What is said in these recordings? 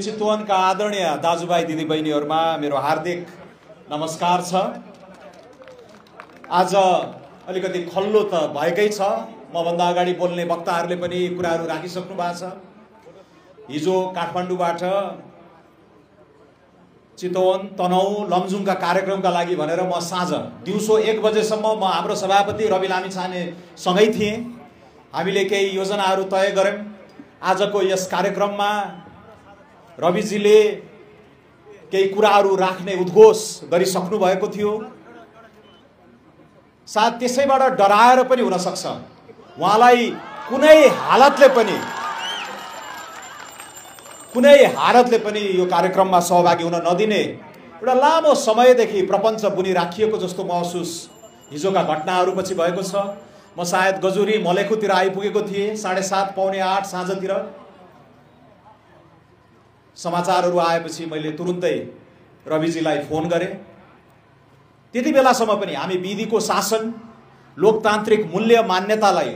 चितवनका आदरणीय दाजुभाइ दिदीबहिनीहरुमा मेरो हार्दिक नमस्कार छ। आज अलिकति खल्लो त भएकै छ। मभन्दा अगाडि बोल्ने वक्ताहरूले पनि कुराहरू राखिसक्नु भएको छ। हिजो काठमाडौँबाट चितवन, तनहुँ, लमजुङका कार्यक्रमका लागि भनेर म साँझ दिउँसो 1 बजेसम्म म हाम्रो सभापति रवि लामिछाने सँगै थिएँ। हामीले केही योजनाहरू तय गर्यौं। आजको यस कार्यक्रममा रविजीले केही कुराहरू राख्ने उद्घोष गरिसक्नु भएको थियो। सायद त्यसैबाट डराएर पनि हुन सक्छ उहाँलाई कुनै हालतले पनि यो कार्यक्रममा सहभागी हुन नदिने एउटा लामो समयदेखि प्रपञ्च बुनि राखिएको जस्तो महसुस हिजोका घटनाहरूपछि भएको छ। म सायद गजुरी मलेखुतिर आइपुगेको थिएँ 7:30 पौने 8 साँझतिर। समाचारहरू आएपछि मैले तुरुन्तै रविजीलाई फोन गरेँ। त्यति बेलासम्म पनि हामी विधिको शासन, लोकतान्त्रिक मूल्य मान्यतालाई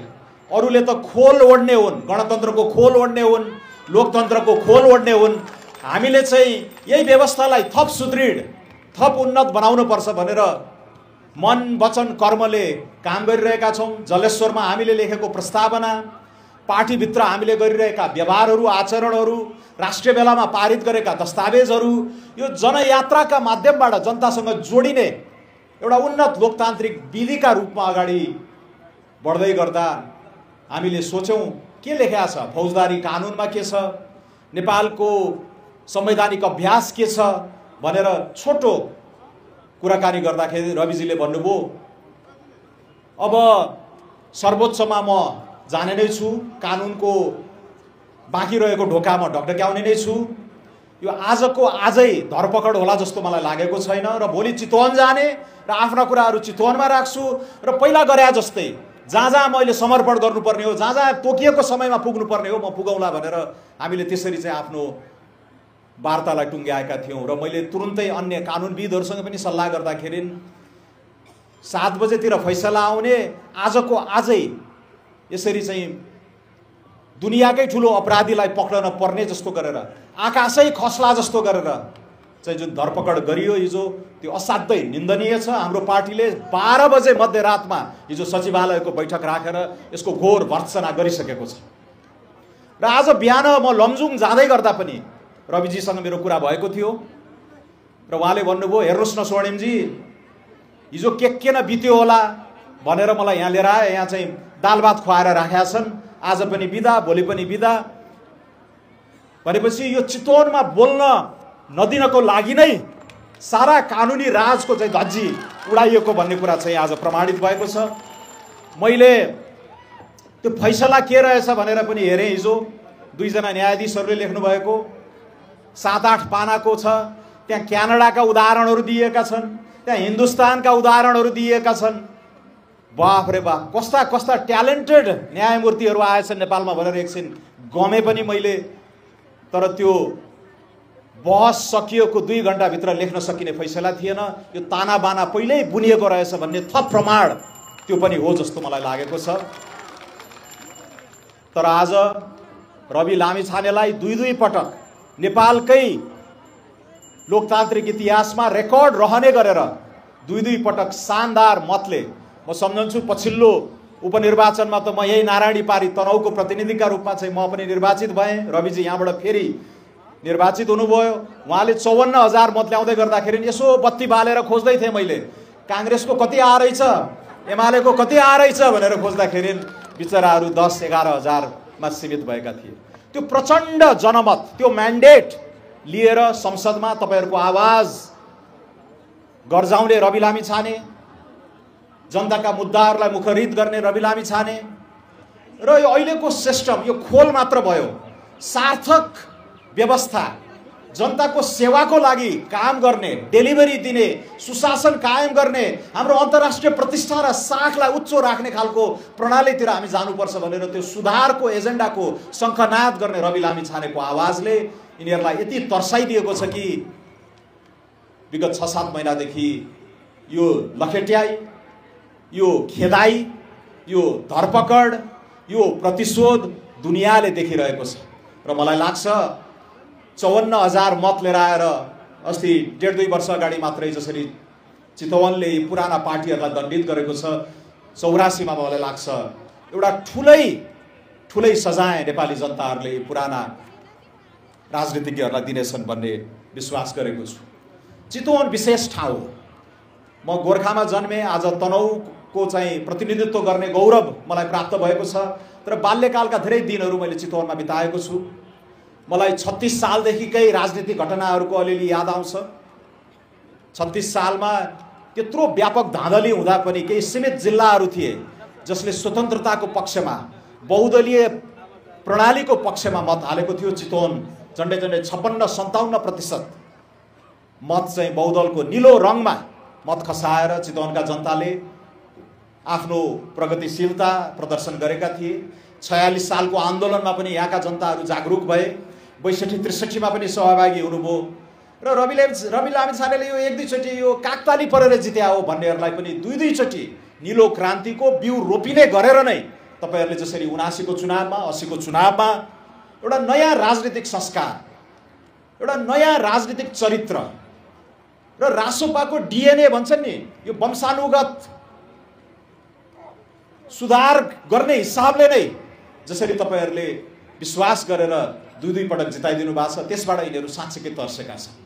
अरूले त खोल ओढ्ने हुन्, गणतन्त्रको खोल ओढ्ने हुन्, लोकतन्त्रको खोल ओढ्ने हुन्। हामीले चाहिँ यही व्यवस्थालाई थप सुदृढ, थप उन्नत बनाउनु पर्छ भनेर मन, वचन, कर्मले काम गरिरहेका छौँ। जलेश्वरमा हामीले लेखेको प्रस्तावना, पार्टीभित्र हामीले गरिरहेका व्यवहारहरू, आचरणहरू, राष्ट्रिय बेलामा पारित गरेका दस्तावेजहरू, यो जनयात्राका माध्यमबाट जनतासँग जोडिने एउटा उन्नत लोकतान्त्रिक विधिका रूपमा अगाडि बढ्दै गर्दा हामीले सोच्यौं के लेखेको छ, फौजदारी कानुनमा के छ, नेपालको संवैधानिक अभ्यास के छ भनेर छोटो कुराकानी गर्दाखेरि रविजीले भन्नुभयो अब सर्वोच्चमा म जाने नै छु, कानुनको बाँकी रहेको ढोकामा ढकढक्याउने नै छु। यो आजको आजै धरपकड होला जस्तो मलाई लागेको छैन र भोलि चितवन जाने र आफ्ना कुराहरू चितवनमा राख्छु र पहिला गरे जस्तै जहाँ मैले समर्पण गर्नुपर्ने हो, जहाँ तोकिएको समयमा पुग्नुपर्ने हो म पुगौँला भनेर हामीले त्यसरी चाहिँ आफ्नो वार्तालाई टुङ्ग्याएका थियौँ। र मैले तुरुन्तै अन्य कानुनविदहरूसँग पनि सल्लाह गर्दाखेरि 7 बजेतिर फैसला आउने, आजको आजै यसरी चाहिँ दुनियाकै ठुलो अपराधीलाई पक्रन पर्ने जस्तो गरेर, आकाशै खस्ला जस्तो गरेर चाहिँ जुन धरपकड गरियो हिजो, त्यो असाध्यै निन्दनीय छ। हाम्रो पार्टीले 12 बजे मध्यरातमा हिजो सचिवालयको बैठक राखेर यसको घोर भर्त्सना गरिसकेको छ। र आज बिहान म लमजुङ जाँदै गर्दा पनि रविजीसँग मेरो कुरा भएको थियो र उहाँले भन्नुभयो हेर्नुहोस् न स्वर्णिमजी, हिजो के न बित्यो होला भनेर मलाई यहाँ लिएर आए, यहाँ चाहिँ दाल भात खुवाएर राखेका छन्, आज पनि बिदा, भोलि पनि बिदा भनेपछि यो चितवनमा बोल्न नदिनको लागि नै सारा कानुनी राजको चाहिँ धज्जी उडाइएको भन्ने कुरा चाहिँ आज प्रमाणित भएको छ। मैले त्यो फैसला के रहेछ भनेर पनि हेरेँ। हिजो 2 जना न्यायाधीशहरूले लेख्नु भएको 7-8 पानाको छ। त्यहाँ क्यानाडाका उदाहरणहरू दिएका छन्, त्यहाँ हिन्दुस्तानका उदाहरणहरू दिएका छन्। बाफ रे बाफ, कस्ता कस्ता ट्यालेन्टेड न्यायमूर्तिहरू आएछन् नेपालमा भनेर एकछिन गमे पनि मैले। तर त्यो बहस सकिएको 2 घण्टाभित्र लेख्न सकिने फैसला थिएन। यो ताना बाना पहिल्यै बुनिएको रहेछ भन्ने थप प्रमाण त्यो पनि हो जस्तो मलाई लागेको छ। तर आज रवि लामिछानेलाई 2 पटक नेपालकै लोकतान्त्रिक इतिहासमा रेकर्ड रहने गरेर 2 पटक शानदार मतले, म सम्झन्छु पछिल्लो उपनिर्वाचनमा त म यही नारायणी पारी तनहुँको प्रतिनिधिका रूपमा चाहिँ म पनि निर्वाचित भएँ। रविजी यहाँबाट फेरि निर्वाचित हुनुभयो। उहाँले 54,000 मत ल्याउँदै गर्दाखेरि यसो बत्ती बालेर खोज्दै थिएँ मैले, काङ्ग्रेसको कति आएछ, एमालेको कति आएछ भनेर खोज्दाखेरि बिचराहरू 10-11,000 मा सीमित भएका थिए। त्यो प्रचण्ड जनमत, त्यो म्यान्डेट लिएर संसदमा तपाईहरुको आवाज गर्जाउने रवि लामिछाने, जनताका मुद्दाहरूलाई मुखरित गर्ने रवि लामिछाने र यो अहिलेको सिस्टम, यो खोल मात्र भयो, सार्थक व्यवस्था, जनताको सेवाको लागि काम गर्ने, डेलिभरी दिने, सुशासन कायम गर्ने, हाम्रो अन्तर्राष्ट्रिय प्रतिष्ठा र साखलाई उच्च राख्ने खालको प्रणालीतिर हामी जानुपर्छ भनेर त्यो सुधारको एजेन्डाको शङ्खनाद गर्ने रवि लामिछानेको आवाजले यिनीहरूलाई यति तर्साइदिएको छ कि विगत 6-7 महिनादेखि यो लखेट्याई, यो खेदाई, यो धरपकड, यो प्रतिशोध दुनियाले देखिरहेको छ। र मलाई लाग्छ 54,000 मत लिएर आएर अस्ति 1.5-2 वर्ष अगाडि मात्रै जसरी चितवनले पुराना पार्टीहरूलाई दण्डित गरेको छ, 84 मा मलाई लाग्छ एउटा ठुलै सजाय नेपाली जनताहरूले पुराना राजनीतिज्ञहरूलाई दिनेछन् भन्ने विश्वास गरेको छु। चितवन विशेष ठाउँ हो। म गोर्खामा जन्मे, आज तनहुँको चाहिँ प्रतिनिधित्व गर्ने गौरव मलाई प्राप्त भएको छ, तर बाल्यकालका धेरै दिनहरू मैले चितवनमा बिताएको छु। मलाई 36 सालदेखिकै राजनीतिक घटनाहरूको अलिअलि याद आउँछ। 36 सालमा त्यत्रो व्यापक धाँधली हुँदा पनि केही सीमित जिल्लाहरू थिए जसले स्वतन्त्रताको पक्षमा, बहुदलीय प्रणालीको पक्षमा मत हालेको थियो। चितवन झन्डै 56-57% मत चाहिँ बहुदलको निलो रङमा मत खसाएर चितवनका जनताले आफ्नो प्रगतिशीलता प्रदर्शन गरेका थिए। 46 सालको आन्दोलनमा पनि यहाँका जनताहरू जागरुक भए। 62-63 मा पनि सहभागी हुनुभयो र रवि लामिछानेले यो 1-2 चोटि यो काकताली परेर जित्या हो भन्नेहरूलाई पनि 2-2 चोटि निलो क्रान्तिको बिउ रोपिने गरेर नै तपाईहरुले जसरी 79 को चुनावमा, 80 को चुनावमा एउटा नयाँ राजनीतिक संस्कार, एउटा नयाँ राजनीतिक चरित्र र रासोपाको डीएनए भन्छन् नि, यो वंशानुगत सुधार गर्ने हिसाबले नै जसरी तपाईहरुले विश्वास गरेर 2-2 पटक जिताइदिनु भएको छ, त्यसबाट यिनीहरू साँच्चै तर्सेका छन्।